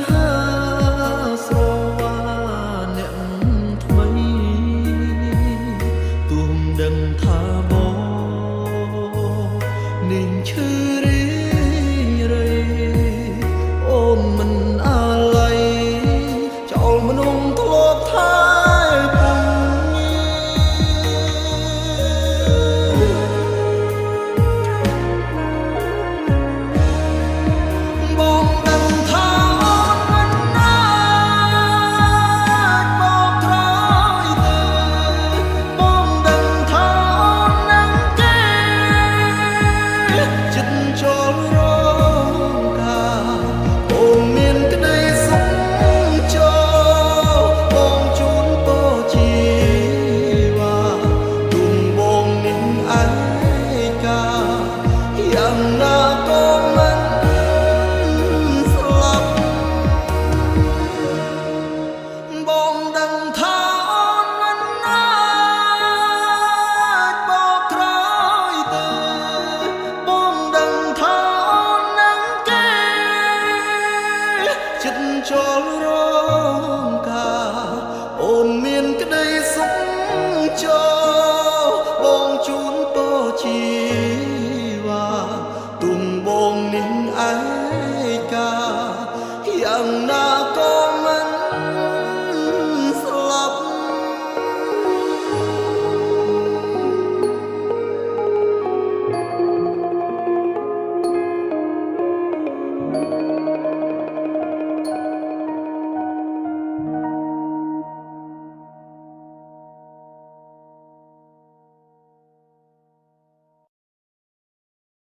ហាស្រវាអ្នកថ្មី ទោះមិនដឹងថាបងនឹងឈឺរីរៃអូនមិនអាល័យចោលមនុស្សធ្លាប់ថែពង បងដឹងថាអូនមិនអាចបកក្រោយទេបងដឹងថាអូននឹងគេចិត្តចូលរងការអូនមានក្តីសុខចូលបងជូនពរជីវ៉ាទុំបងនឹងឯកាយ៉ាងណាក៏មិនស្លាប់ បងដឹងថាអូនមិនអាចបកក្រោយទេបងដឹងថាអូននឹងគេចិត្តចូលរងការអូនមានក្តីសុខចោ